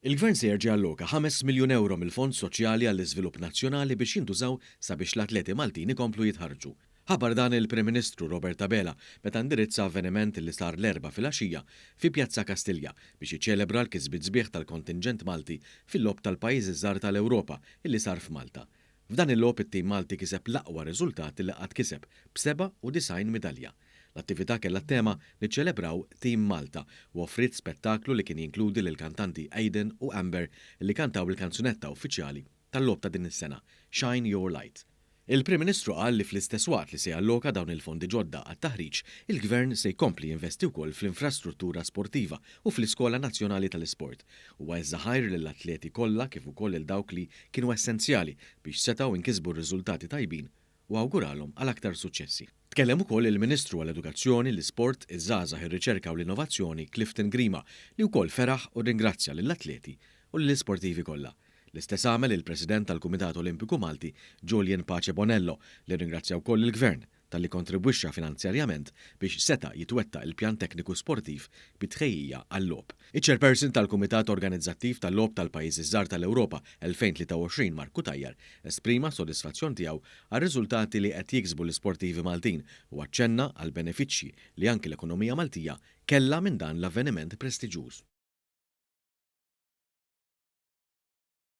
Il-Gvern se jerġa' jalloka €5 miljun mill-Fond Soċjali għall-Iżvilupp Nazzjonali biex jintużaw sabiex l-atleti Maltin ikomplu jitħarrġu. Ħabbar dan il-Prim Ministru Robert Abela meta indirizza avveniment li sar l-Erbgħa filgħaxija fi Pjazza Kastilja biex jiċċelebra l-kisbiet sbieħ tal-kontinġent Malti fil-Logħob tal-Pajjiżi Żgħar tal-Ewropa illi sar f'Malta. F'dan il-logħob it-tim Malti kiseb l-aqwa riżultat li qatt kiseb b'97 midalja. L-attività kellha tema "Niċċelebraw Team Malta" u offriet spettaklu li kien jinkludi lil kantanti Aiden u Amber li kantaw il-kanzunetta uffiċjali tal-logħob ta' din is-sena, "Shine Your Light". Il-Prim Ministru qal li fl-istess waqt li se jalloka dawn il-fondi ġodda għat-taħriġ, il-Gvern se jkompli jinvesti wkoll fl-infrastruttura sportiva u fl-Iskola Nazzjonali tal-Isport. Huwa ħa ħajr lill-atleti kollha kif ukoll lil dawk li kienu essenzjali biex setgħu inkisbu r-riżultati tajbin u awguralhom għal aktar suċċessi. Tkellem ukoll il-Ministru għall-Edukazzjoni, l-Isport, iż-Żgħażagħ, ir-Riċerka u l-Innovazzjoni Clifton Grima li wkoll feraħ u ringrazzja lill-atleti u lill-isportivi kollha. L-istess għamel il-President tal-Kumitat Olimpiku Malti Julian Pace Bonello li ringrazzja wkoll il-Gvern talli kontribwixxa finanzjarjament biex seta' jitwettaq il-pjan tekniku sportiv bi tħejjija għal-logħob. Iċ-chairperson tal-Kumitat Organizzattiv tal-Logħob tal-Pajjiżi Żgħar tal-Ewropa 2023 Mark Cutajar esprima sodisfazzjon tiegħu għar-riżultati li qed jiksbu l-isportivi Maltin u aċċenna għal benefiċċji li anki l-ekonomija Maltija kellha minn dan l-avveniment prestiġjuż.